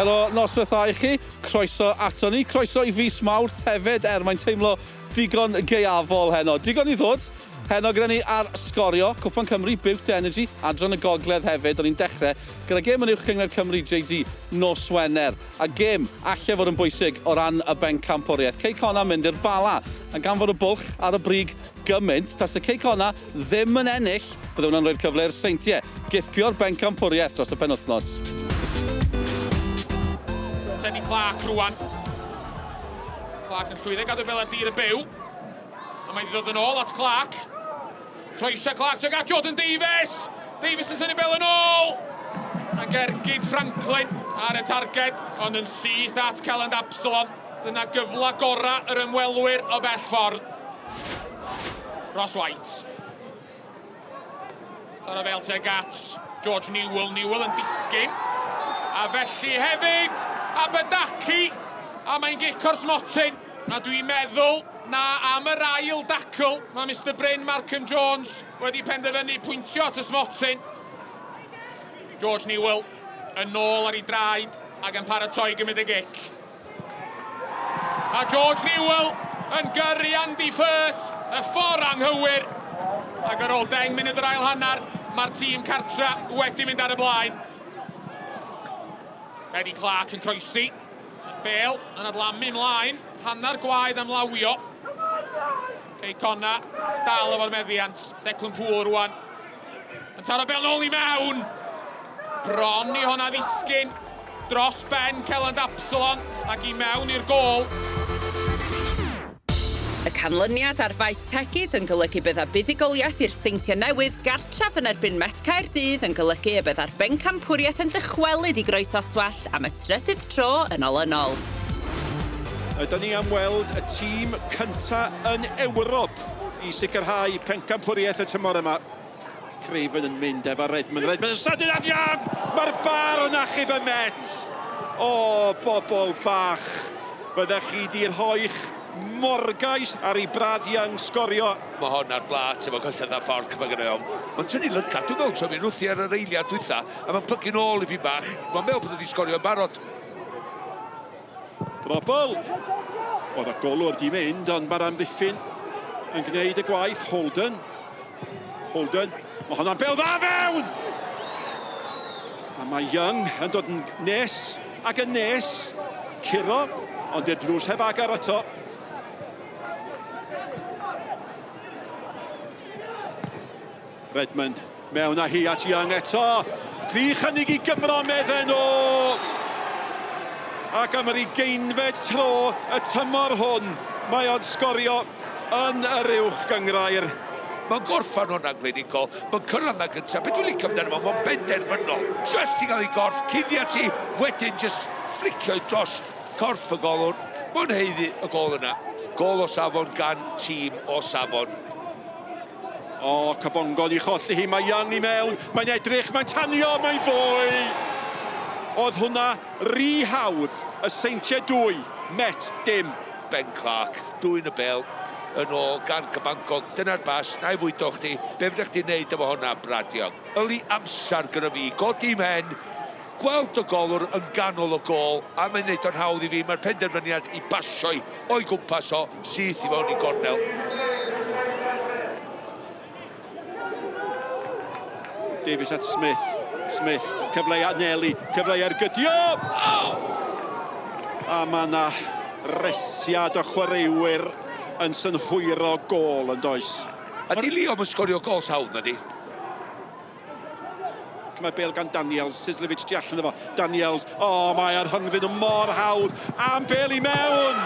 Helo, noswaith dda i chi. Croeso ato ni. Croeso i fis Mawrth hefyd, er mae'n teimlo digon gaeafol heno. Digon i ddod heno gyda ni ar Sgorio, Cwpan Cymru, Bute Energy, Adran y Gogledd hefyd. O'n i'n dechrau gyda gêm yn Uwch Gynghrair Cymru, JD, nos Wener. A gêm alle fod yn bwysig o ran y bencampwriaeth. Cei Connah mynd i'r Bala, a gan fod y bwlch ar y brig gymaint, tase Cei Connah ddim yn ennill, bydde hwnna'n rhoi'r cyfle i'r Seintiau gipio'r bencampwriaeth dros y penwythnos. Teddy Clark rwan. Clark yn llwyddo gadw bel ar dir y byw. A mae'n dod yn ôl at Clark. Croeso Clark tuag at Jordan Davies. Davies yn tynnu bel yn ôl. Ac ergyd Franklin ar y targed, ond yn syth at Kelland Absalon. Dyna gyfle gorau yr ymwelwyr o bell ffordd. Ross White. Taro fel tuag at George Newell. Newell yn disgyn. A felly hefyd Abadaki. A mae'n gic o'r smotyn. A dwi'n meddwl na am yr ail dacl mae Mister Bryn Markham Jones wedi penderfynu pwyntio at y smotyn. George Newell yn ôl ar ei draed ac yn paratoi gymryd y gic. A George Newell yn gyrru Andy Firth y ffordd anghywir. Ac ar ôl 10 munud yr ail hanner, mae'r tîm cartra wedi mynd ar y blaen. Eddie Clark yn croesi. Bale yn adlamu ymlaen. Hanner gwaed am lawio. Cei Connah dal efo'r meddiant. Declan Poole rwan. Yn taro bel nôl i mewn. Bron i honna ddisgyn dros ben Kelland Absalon ac i mewn i'r gôl. Y canlyniad ar faes Tegid yn golygu bydda buddugoliaeth i'r Seintiau Newydd gartref yn erbyn Met Caerdydd yn golygu y bydda'r bencampwriaeth yn dychwelyd i Groesoswallt am y trydydd tro yn olynol. Ydan ni am weld y tîm cynta yn Ewrop i sicrhau pencampwriaeth y tymor yma. Craven yn mynd efo Redmond. Redmond yn sydyn at Young! Mae'r bar yn achub y Met! O, bobl bach! Fyddech chi di rhoi'ch morgais ar i Brad Young sgorio. Mae hon ar blat efo cyllell a fforc, mae gynno i. Mae'n tynnu lygad, dwi'n meddwl tra fi'n wrthi ar yr eiliad dwytha, a mae'n plygu'n ôl i fi bach. Mae'n meddwl bod wedi sgorio yn barod. Drobl! Oedd y golwr di mynd, ond mae'r amddiffyn yn gwneud y gwaith. Holden. Holden. Mae hwnna'n bel dda fewn! A mae Young yn dod yn nes ac yn nes. Curo, ond i'r drws heb agor eto. Redmond mewn â hi at Young eto. Rhy chynnig i Gymro medden nhw. Ac am yr ugeinfed tro y tymor hwn, mae o'n sgorio yn yr uwch gynghrair. Mae'n gorffan hwnna'n glinigol, mae'n cyrraedd na gyntaf. Be dwi'n licio amdano fo, mae'n benderfynol. Just i gael ei gorff, cuddio ti, wedyn just flicio i dros corff y golwr. Mae'n haeddu y gol yna. Gol o safon gan tîm o safon. O, Kabongo ni cholli hi, mae Young i mewn, mae'n edrych, mae'n tanio, mae'n ddwy! Oedd hwnna rhy hawdd, y Seintiau dwy, Met dim. Ben Clark, dwyn y bêl yn ôl gan Cabango, dyna'r bas, na i fwydo chdi, be fydda chdi'n neud efo hwnna, Brad Young? Yli amser gyda fi, godi mhen, gweld y golwr yn ganol y gôl, a mae'n neud o'n hawdd i fi, mae'r penderfyniad i basio i o'i gwmpas o, syth i fewn i gornel. Davies at Smith. Smith, cyfle i Aneli, cyfle i ergydio! Oh! A mae yna resiad o chwaraewyr yn synhwyro gôl yn does. A di Leo yn sgorio gols hawdd na di? Mae bêl gan Daniels, Sislevic tu allan iddo fo. Daniels, o, oh, mae ar rhyngddyn nhw mor hawdd. Am bêl i mewn!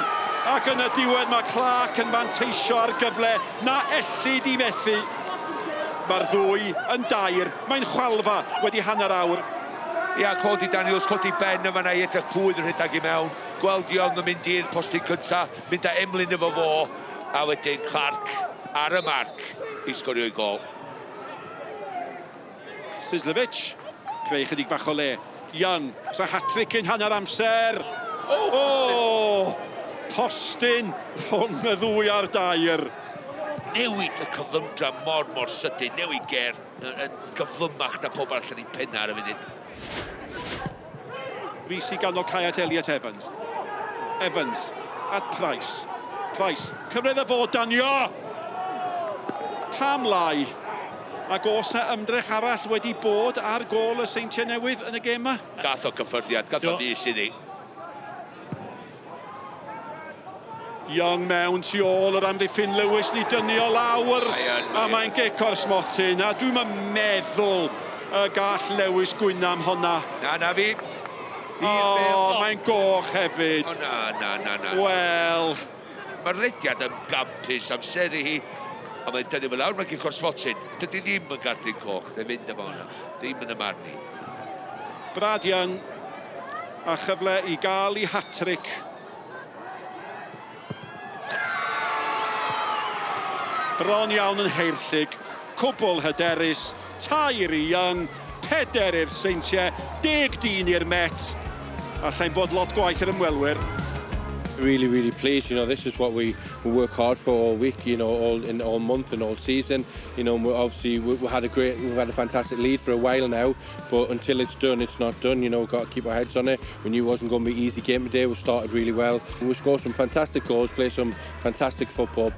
Ac yn y diwedd mae Clark yn manteisio ar gyfle na ellid i fethu. Mae'r ddwy yn dair, mae'n chwalfa wedi hanner awr. Ia, codi Daniels, codi ben yn fanna i edrych pwy yn rhedeg i mewn. Gweld Young yn mynd i'r postyn cynta, mynd â Emlyn efo fo, a wedyn Clark ar y marc i sgorio ei gol. Sislevic, creu chydig bach o le. Young, sa hat-trick cyn hanner amser. Oh, oh, postyn rhwng y ddwy a'r dair. Newid y cyflymdra mor mor sydyn, newid ger yn gyflymach na pob arall yn ei penna ar y funud. Rees i ganol cae at Elliot Evans. Evans at Price. Price, cyfle iddo fo danio! Pam lai? Ac oes 'na ymdrech arall wedi bod ar gôl y Seintiau Newydd yn y gêm 'ma? Gath o gyffyrddiad, gath o fys iddi. Young mewn tu ôl yr amddiffyn Lewis di dynnu o lawr a mae'n gic o'r smotyn a dwi'm yn meddwl y gall Lewis gwyno am honna. Na, na fi. O, mae'n goch hefyd. O, na, na, na, na. Wel. Mae'r rediad yn gampus, amser i hi, a mae'n dynnu fe lawr, mae'n gic o'r smotyn. Dydy ddim yn gardyn coch, ddim mynd efo hwnna. Ddim yn y marn i. Brad Young a chyfle i gael ei hat-trick. Bron iawn yn heirllig, cwbl hyderus, tair i Young, peder i'r Seintiau, deg dyn i'r Met. Allai'n bod lot gwaeth i'r ymwelwyr. Really, really pleased. This is what we work hard for all week, all in all month and all season. We obviously we had a great, we've had a fantastic lead for a while now, but until it's done, it's not done. We've got to keep our heads on it. We knew it wasn't going to be an easy game today. We started really well. We scored some fantastic goals, played some fantastic football.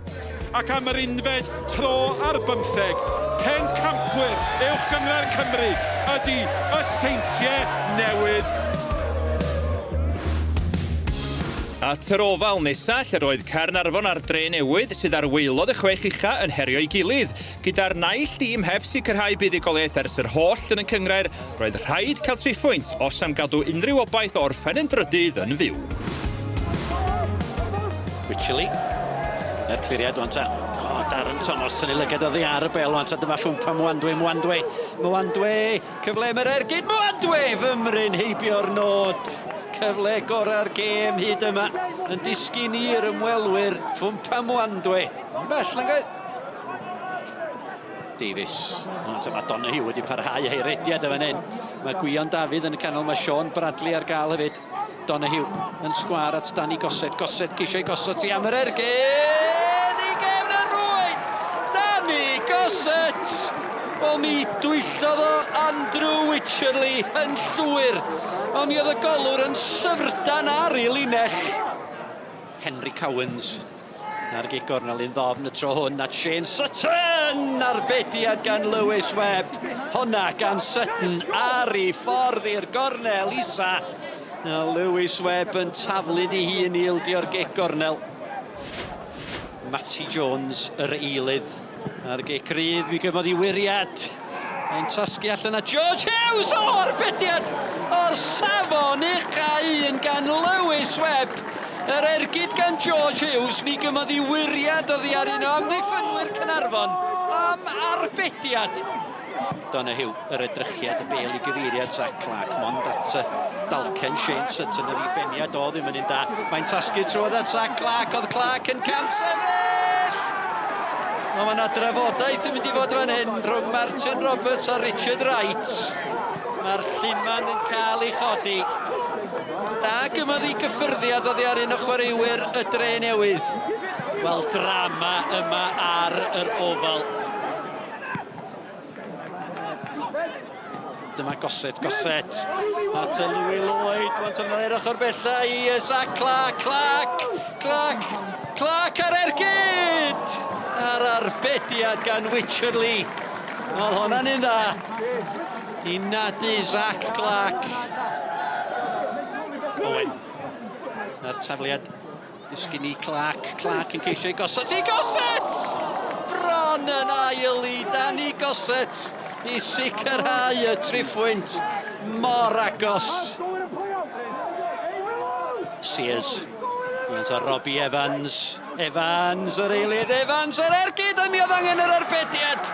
Ac am yr unfed tro ar bymtheg, pencampwyr Uwch Gynghrair Cymru ydy y Seintiau Newydd. At yr Ofal nesa, lle roedd Caernarfon a'r Dre Newydd sydd ar waelod y chwech ucha yn herio'i gilydd. Gyda'r naill dîm heb sicrhau buddugoliaeth ers yr hollt yn y cynghrair, roedd rhaid cael triphwynt os am gadw unrhyw obaith o orffen yn drydydd yn fyw. Wycherley. Yr cliriad wan ta. O, Darren Thomas tynnu lygad oddi ar y bel wan ta. Dyma Ffwmpa Mwandwe, Mwandwe, Mwandwe. Cyfle am yr ergyd, Mwandwe! Fymryn heibio'r nod. Cyfle gorau'r gêm hyd yma yn disgyn i'r ymwelwyr, Ffwmpa Mwandwe. Bell, nag Davies. Ond mae Donahue wedi parhau ei rediad yn fan hyn. Mae Gwion Dafydd yn y canol, mae Sean Bradley ar gael hefyd. Donahue yn sgwar at Danny Gossett. Gossett ceisio ei gosod hi am yr ergyd i gefn y rwyd! Danny Gossett! Wel, mi dwyllodd o Andrew Wycherley yn llwyr. Ond mi oedd y golwr yn syfrdan ar ei linell. Henry Cowans ar gic gornel, un ddofn y tro hwn at Shane Sutton, arbediad gan Lewis Webb. Honna gan Sutton ar ei ffordd i'r gornel isa. A Lewis Webb yn taflu ei hun i ildio'r gic gornel. Matty Jones, yr eilydd, ar gic rydd, mi gymodd i wyriad. Mae'n tasgu allan at George Hughes, o, arbediad o'r safon ucha un gan Lewis Webb. Yr ergyd gan George Hughes, mi gymodd i wyriad oddi ar un o amddiffynwyr Caernarfon am arbediad. Donahue, yr edrychiad, y bel i gyfeiriad Zach Clark, mond at y dalcen Shane Sutton, yr i beniad o ddim yn un da. Mae'n tasgu trwodd at Zach Clark, oedd Clark yn camsefyll! Ond mae yna drafodaeth yn mynd i fod fan hyn rhwng Martin Roberts a Richard Wright. Mae'r lluman yn cael ei chodi. Da gymodd i gyffyrddiad oddi ar un o chwaraewyr y Dre Newydd. Wel, drama yma ar yr Ofal. Dyma Gossett, Gossett at y Louis Lloyd. Wan tan yr ochr bella i Zach Clark, Clark, Clark, Clark ar ergyd! Ar arbediad gan Wycherley. Oedd hwnna'n un dda. I nadu Zach Clark. Owen. A'r tafliad disgyn i Clark. Clark yn ceisio i gosod i Gossett! Bron yn ail i Danny Gossett i sicrhau y triphwynt mor agos. Sears. Mae'n ta Robbie Evans. Evans, yr eilydd Evans, yr ergyd, a mi oedd angen yr arbediad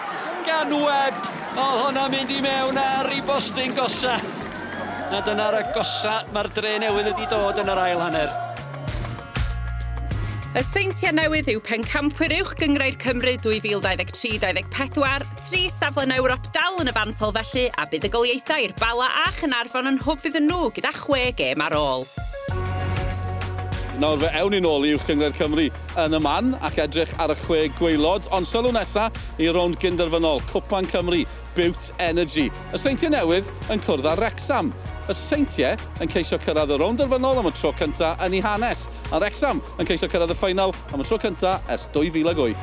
gan Webb. Oedd hwnna'n mynd i mewn ar ei bostyn gosa. A dyna'r agosa mae'r Dre Newydd wedi dod yn yr ail hanner. Y Seintiau Newydd yw pencampwyr Uwch Gynghrair Cymru 2023-24, tri safle yn Ewrop dal yn y fantol felly, a buddugoliaethau i'r Bala a Chaernarfon yn hwb iddyn nhw gyda chwe gêm ar ôl. Nawr fe ewn ni nôl i Uwch Gynghrair Cymru yn y man ac edrych ar y chwe gwaelod, ond sylw nesa i rownd gynderfynol Cwpan Cymru Bute Energy. Y Seintiau Newydd yn cwrdd â Wrexham. Y Seintiau yn ceisio cyrraedd y rownd derfynol am y tro cyntaf yn eu hanes, a Wrecsam yn ceisio cyrraedd y ffeinal am y tro cyntaf ers 2008.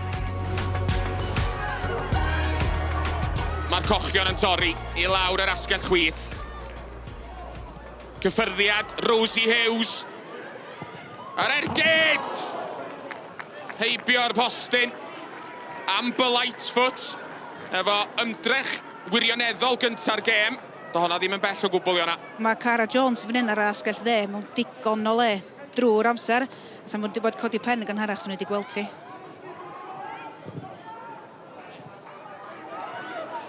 Mae'r cochion yn torri i lawr yr asgell chwith. Cyffyrddiad Rosie Hughes. Yr ergyd! Heibio'r postyn. Amber Lightfoot efo ymdrech wirioneddol gynta'r gêm. Do honna ddim yn bell o gwbl, Iona. Mae Cara Jones yn fan hyn ar yr asgell dde mewn digon o le drwy'r amser. Os am wedi bod codi pen yn gynharach, swn i wedi gweld ti.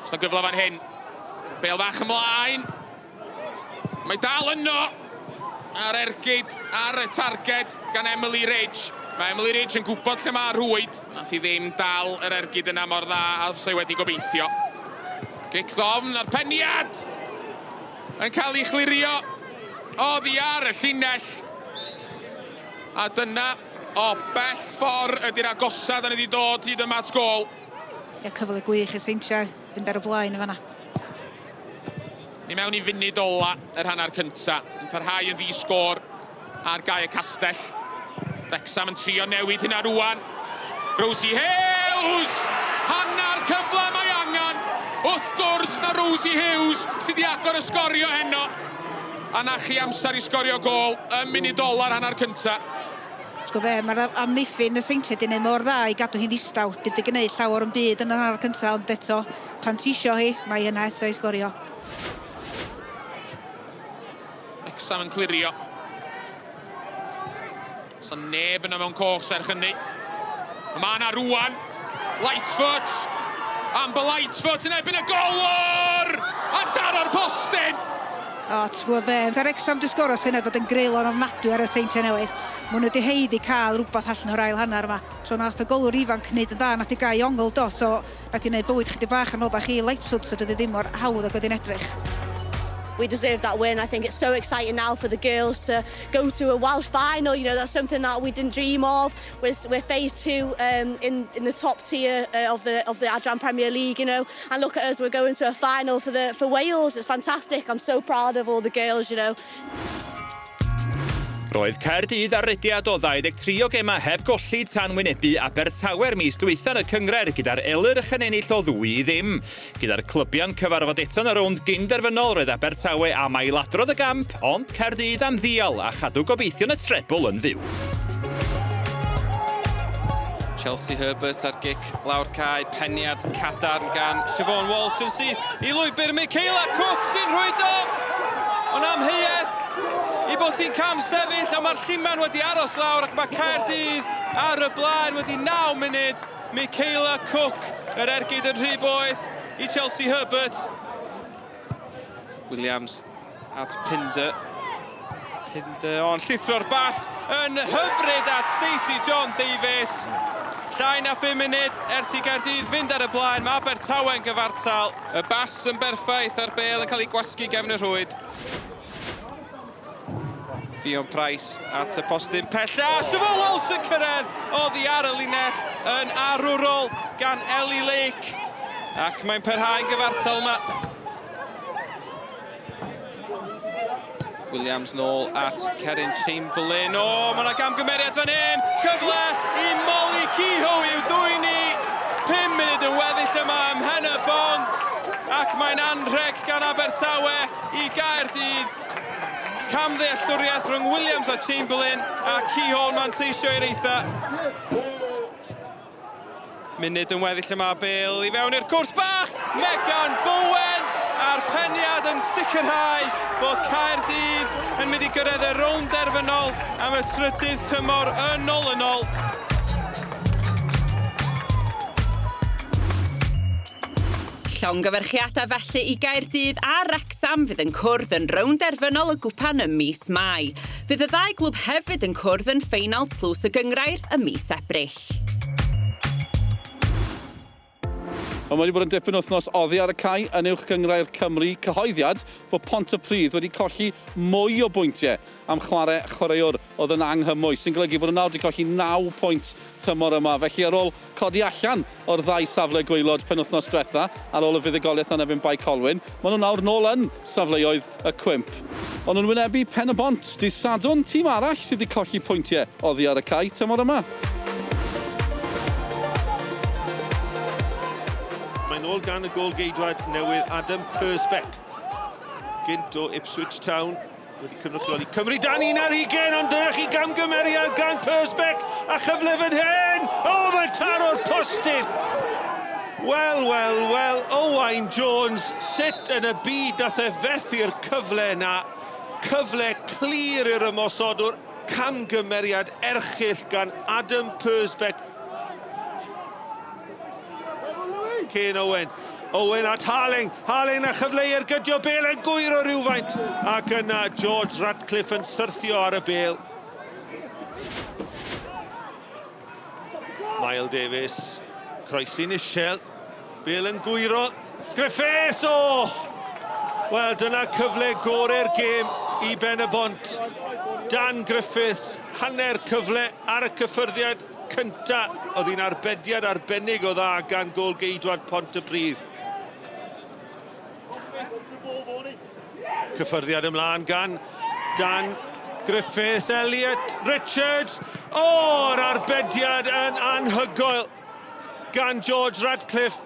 Os na gyfle fan hyn. Bêl fach ymlaen. Mae dal yno ar ergyd ar y targed gan Emily Ridge. Mae Emily Ridge yn gwybod lle mae rhwyd. Nath hi ddim dal yr ergyd yna mor dda a fysa wedi gobeithio. Gic ddofn a'r peniad yn cael ei chlirio oddi ar y llinell. A dyna o bell ffordd ydy'r agosaf da ni wedi dod hyd yma at gôl. Ia, cyfle gwych i'r Seintiau fynd ar y blaen yn fanna. Ni mewn i funud ola yr hanner cynta. Yn parhau yn ddi-sgôr ar gae y Castell. Wrecsam yn trio newid hynna rwan. Rosie Hughes! Hanner cyfle mae angen. Wrth gwrs na Rosie Hughes sydd wedi agor y sgorio heno. A na chi amser i sgorio gôl ym munud ola'r hanner cynta. Ti'n gwybod be, mae'r amddiffyn y Seintiau wedi gwneud mor dda i gadw hi'n ddistaw. Dim wedi gwneud llawer yn byd yn yr hanner cyntaf, ond eto, pan ti isio hi, mae hi yna eto i sgorio. Wrecsam yn clirio. So neb yna mewn coch serch hynny. Mae yna rwan. Lightfoot. Amber Lightfoot yn erbyn y golwr! A taro'r postyn! O, ti'n gwybod be, sa Wrecsam 'di sgoro, sa hynna bod yn greulon ofnadwy ar y Seintiau Newydd. Maen nhw wedi haeddu cael rhywbeth allan o'r ail hanner yma. So nath y golwr ifanc wneud yn dda, nath i gau ongl do, so nath i wneud bywyd chydig bach anoddach i Lightfoot, so dydy ddim mor hawdd ag oedd hi'n edrych. We deserve that win. I think it's so exciting now for the girls to go to a Welsh final. That's something that we didn't dream of. We're phase two in the top tier of the Adran Premier League, and look at us, we're going to a final for Wales. It's fantastic. I'm so proud of all the girls. Roedd Caerdydd ar rediad o 23 o gemau heb golli tan wynebu Abertawe'r mis dwytha yn y cynghrair gyda'r Elyrch yn ennill o 2-0. Gyda'r clybiau'n cyfarfod eto yn y rownd gynderfynol roedd Abertawe am ailadrodd y gamp, ond Caerdydd am ddial a chadw gobeithion y trebl yn fyw. Chelsea Herbert ar gic lawr cae, peniad cadarn gan Siobhan Walsh yn syth i lwybr Michaela Cook sy'n rhwydo! Ond amheuaeth i bod hi'n cam sefyll, a mae'r lluman wedi aros lawr ac mae Caerdydd ar y blaen wedi 9 munud. Michaela Cook, yr ergyd yn rhy boeth i Chelsea Herbert. Williams at Pinder. Pinder, ond llithro'r bas yn hyfryd at Stacey John Davies. Llai na 5 munud ers i Gaerdydd fynd ar y blaen. Mae Abertawe'n gyfartal. Y bas yn berffaith a'r bel yn cael ei gwasgu gefn y rhwyd. Ffion Price at y postyn pella. Siobhan Walsh yn cyrraedd oddi ar y linell yn arwrol gan Ellie Lake. Ac mae'n parhau'n gyfartal yma. Williams nôl at Kerin Chamberlain. O, mae yna gamgymeriad fan hyn. Cyfle i Molly Kehoe i'w dwyn i. 5 munud yn weddill yma ym Mhen y Bont. Ac mae'n anrheg gan Abertawe i Gaerdydd. Camddealltwriaeth rhwng Williams a Chamberlain a Kehoe manteisio i'r eitha. Munud yn weddill yma, bêl i fewn i'r cwrt bach. Megan Bowen a'r peniad yn sicrhau bod Caerdydd yn mynd i gyrraedd y rownd derfynol am y trydydd tymor yn ôl yn ôl. Llongyfarchiadau felly i Gaerdydd a Wrecsam fydd yn cwrdd yn rownd derfynol y gwpan ym mis Mai. Fydd y ddau glwb hefyd yn cwrdd yn ffeinal tlws y gynghrair ym mis Ebrill. Ond mae wedi bod yn dipyn wythnos oddi ar y cae yn Uwch Gynghrair Cymru, cyhoeddiad bod Pontypridd wedi colli mwy o bwyntiau am chwarae chwaraewr oedd yn anghymwys, sy'n golygu bod nhw nawr wedi colli 9 pwynt tymor yma. Felly ar ôl codi allan o'r ddau safle gwaelod penwythnos diwetha, ar ôl y fuddugoliaeth yn erbyn Bae Colwyn, maen nhw nawr nôl yn safleoedd y cwymp. Ond nhw'n wynebu Pen-y-bont dydd Sadwrn, tîm arall sydd wedi colli pwyntiau oddi ar y cae tymor yma. Mae'n ôl gan y gôl-geidwad newydd Adam Persbeck, gynt o Ipswich Town, wedi cynrychioli Cymru dan 21, ond dyna chi gamgymeriad gan Persbeck a chyfle fan hyn! O, mae'n taro'r postyn! Wel, wel, wel, Owain Jones, sut yn y byd nath e fethu'r cyfle 'na? Cyfle clir i'r ymosodwr, camgymeriad erchyll gan Adam Persbeck. Kane Owen. Owen at Harling. Harling a chyfle i ergydio bel yn gwyro rhywfaint. Ac yna George Ratcliffe yn syrthio ar y bel. Mael Davies, croesi'n isel, Bale yn gwyro, Griffiths, o! Wel, dyna cyfle gorau'r gêm i Ben y Bont. Dan Griffiths, hanner cyfle ar y cyffyrddiad cynta. Oedd hi'n arbediad arbennig o dda gan gôl-geidwad Pontypridd. Cyffyrddiad ymlaen gan Dan Griffiths, Elliot Richards. O, yr arbediad yn anhygoel gan George Radcliffe.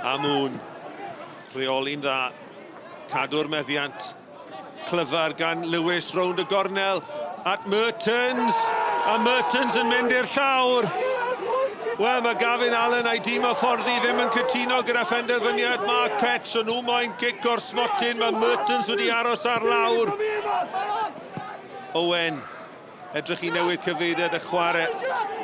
A Moon, rheoli'n dda, cadw'r meddiant. Clyfar gan Lewis rownd y gornel at Mertens, a Mertens yn mynd i'r llawr. Wel, mae Gavin Allen a'i dîm hyfforddi ddim yn cytuno gyda phenderfyniad Mark Petch, ond nhw moyn gic o'r smotyn, mae Mertens wedi aros ar lawr. Owen Edrych i newid cyfeiriad y chwarae,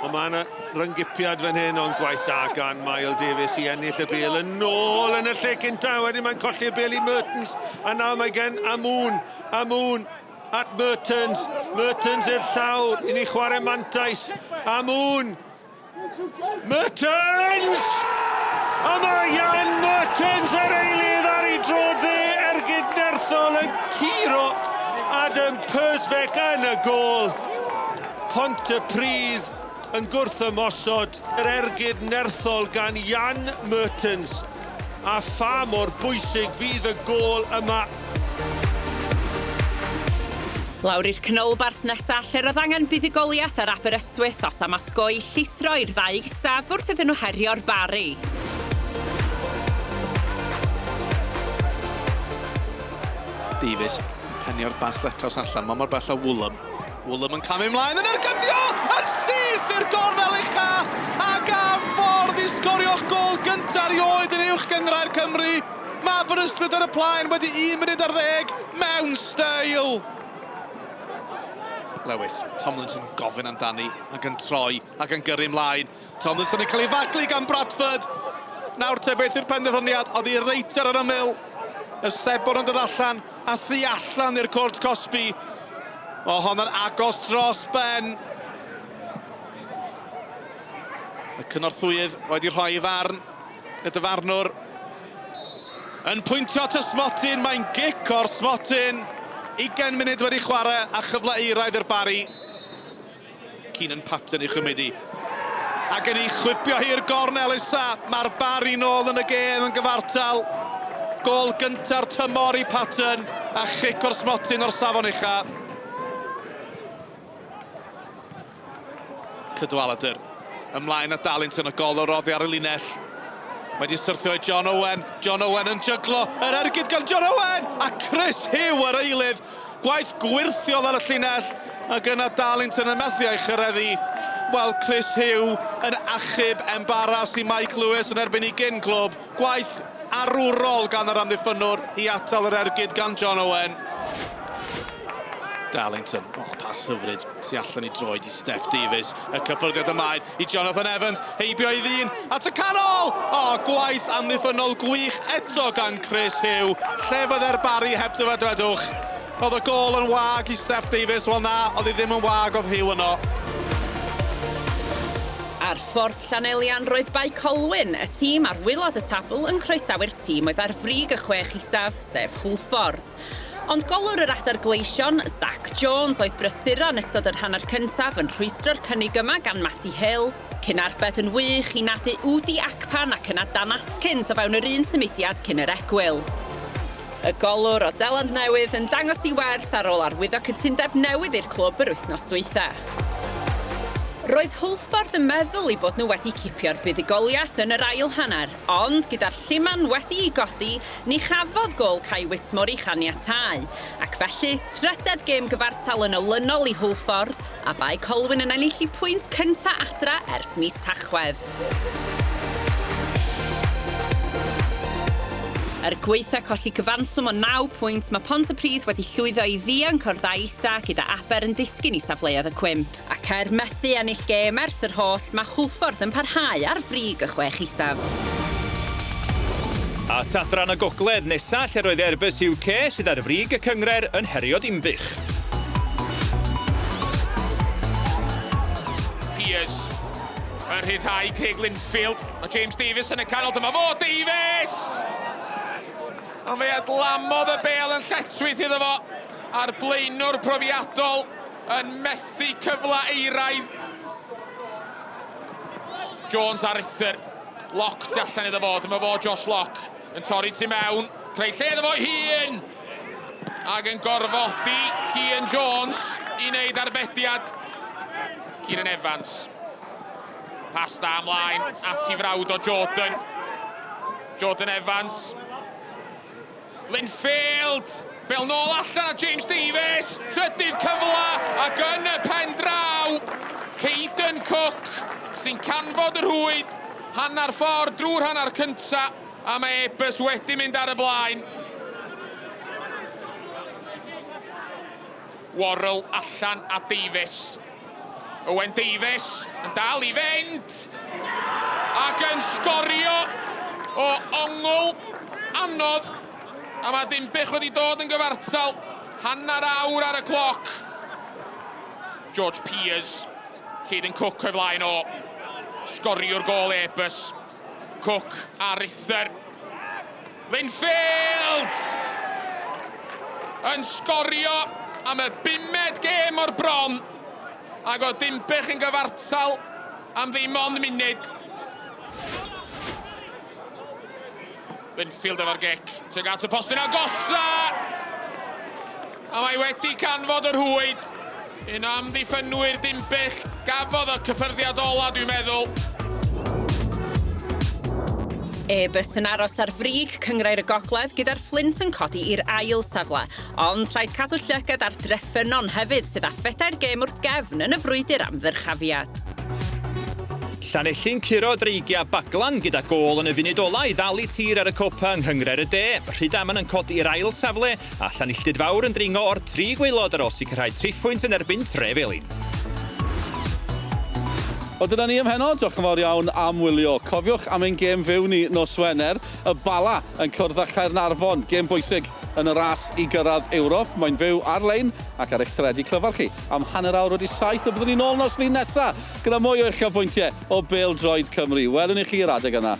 ond mae yna ryngipiad fan hyn, ond gwaith da gan Mael Davies i ennill y bêl yn ôl yn y lle cynta. Wedyn mae'n colli'r bêl i Mertens, a nawr mae gen Amoon, Amoon at Mertens, Mertens i'r llawr, i ni chwarae mantais, Amoon, Mertens! A mae Jan Mertens ar eilydd ar ei dro dde ergyd nerthol yn curo Adam Persbeck yn y gôl. Pontypridd yn gwrthymosod yr ergyd nerthol gan Jan Mertens. A pha mor bwysig fydd y gôl yma. Lawr i'r canolbarth nesa' lle roedd angen buddugoliaeth ar Aberystwyth os am osgoi llithro i'r ddau isaf wrth iddyn nhw herio'r Barri. Davies yn penio'r bas letraws allan, mae mor bell â Woolham. Woolham yn camu ymlaen yn ergydio yn syth i'r gornel ucha ac am ffordd i sgorio'ch gôl gyntaf erioed yn Uwch Gynghrair Cymru. Mae Aberystwyth ar y plaen wedi un munud ar ddeg mewn steil. Lewis, Tomlinson yn gofyn amdani ac yn troi ac yn gyrru ymlaen. Tomlinson yn cael ei faglu gan Bradford. Nawr te beth yw'r penderfyniad? Oedd hi reit ar yr ymyl. Y sebon yn dod allan a thu allan i'r cwrt cosbi. O hon yn agos dros ben. Y cynorthwyydd wedi rhoi ei farn. Y dyfarnwr yn pwyntio at y smotyn, mae'n gic o'r smotyn. 20 munud wedi chwarae a chyfle euraidd i'r Barri. Keenan Patton i'w chymryd hi. Ac yn ei chwipio hi i'r gornel isa, mae'r Barri nôl yn y gêm yn gyfartal. Gôl gynta'r tymor i Patton a chic o'r smotyn o'r safon ucha. Cadwaladr ymlaen at Darlington, y gol o roddi ar y linell. Mae wedi syrthio i John Owen. John Owen yn jyglo yr ergyd gan John Owen! A Chris Hugh yr eilydd. Gwaith gwyrthiol ar y llinell ac yna Darlington yn methu a'i chyreddu. Wel, Chris Hugh yn achub embaras i Mike Lewis yn erbyn ei gyn glwb. Gwaith arwrol gan yr amddiffynnwr i atal yr ergyd gan John Owen. Darlington, o, oh, pas hyfryd tu allan i droed i Steff Davies. Y cyffyrddiad ymlaen i Jonathan Evans, heibio i ddyn at y canol! O, oh, gwaith amddiffynnol gwych eto gan Chris Hugh. Lle fydde'r Barri heb dy dwedwch? Oedd y gôl yn wag i Steff Davies, wel na, oedd hi ddim yn wag, oedd Hugh yno. A Ar Ffordd Llanelian roedd Bae Colwyn, y tîm ar waelod y tabl, yn croesawu'r tîm oedd ar frig y chwech isaf, sef Hwlffordd. Ond golwr yr Adar Gleision, Zac Jones, oedd brysura yn ystod yr hanner cyntaf yn rhwystro'r cynnig yma gan Matty Hill, cyn arbed yn wych i nadu Udi Akpan ac yna Dan Atkins o fewn yr un symudiad cyn yr egwyl. Y golwr o Seland Newydd yn dangos ei werth ar ôl arwyddo cytundeb newydd i'r clwb yr wythnos dwytha. Roedd Hwlffordd yn meddwl eu bod nhw wedi cipio'r fuddugoliaeth yn yr ail hanner, ond gyda'r lluman wedi'i godi, ni chafodd gôl Kai Whitmore ei chaniatáu, ac felly trydedd gêm gyfartal yn olynol i Hwlffordd, a Bae Colwyn yn ennill eu pwynt cynta' adra ers mis Tachwedd. Er gwaetha colli cyfanswm o naw pwynt, mae Pontypridd wedi llwyddo i ddianc o'r ddau isa' gyda Aber yn disgyn i safleoedd y cwymp. Ac er methu ennill gêm ers yr holl, mae Hwlffordd yn parhau ar frig y chwech isaf. At adran y gogledd nesa' lle roedd Airbus UK, sydd ar frig y cynghrair, yn herio Dinbych. Peers yn rhyddhau Craig Linfield. Mae James Davies yn y canol, dyma fo, Davies! Ond fe adlamodd y bêl yn lletchwith iddo fo, a'r blaenwr profiadol yn methu cyfle eiraidd. Jones ar Uthr. Locke tu allan iddo fo, dyma fo Josh Locke yn torri tu mewn, creu lle iddo fo'i hun! Ac yn gorfodi Cian Jones i wneud arbediad. Kieran Evans. Pas da ymlaen at i frawd o Jordan. Jordan Evans. Linfield! Bel nôl allan a James Davies! Trydydd cyfle ac yn y pen draw, Caden Cook sy'n canfod y rhwyd hanner ffordd drwy'r hanner cynta a mae Airbus wedi mynd ar y blaen. Worrell allan a Davies. Owen Davies yn dal i fynd ac yn sgorio o ongl anodd a mae Dinbych wedi dod yn gyfartal hanner awr ar y cloc. George Peers, Caden Cook o'i flaen o, sgoriwr gôl Airbus. Cook a Rither. Linfield! Yn sgorio am y bumed gêm o'r bron ac o Dinbych yn gyfartal am ddim ond munud. Linfield efo'r gic tuag at y postyn agosa! A mae wedi canfod y rhwyd. Un o amddiffynwyr Dinbych gafodd y cyffyrddiad ola dwi'n meddwl. Airbus yn aros ar frig Cynghrair y Gogledd gyda'r Fflint yn codi i'r ail safle. Ond rhaid cadw llygad ar Dreffynnon hefyd sydd â phedair gêm wrth gefn yn y frwydr am ddyrchafiad. Llanelli'n curo Dreigiau Baglan gyda gôl yn y funud ola i ddal eu tir ar y copa yng Nghynghrair y De. Rhydaman yn codi i'r ail safle a Llanilltud Fawr yn dringo o'r tri gwaelod ar ôl sicrhau triphwynt yn erbyn Trefelin. Wel dyna ni am heno, diolch yn fawr iawn am wylio. Cofiwch am ein gêm fyw ni nos Wener, y Bala yn cwrdd â Chaernarfon, gêm bwysig yn y ras i gyrraedd Ewrop. Mae'n fyw ar-lein ac ar eich teledu clyfar chi am hanner awr wedi saith a byddwn ni nôl nos Lun nesa gyda mwy o uchafbwyntiau o bêl-droed Cymru. Welwn ni chi'r adeg yna.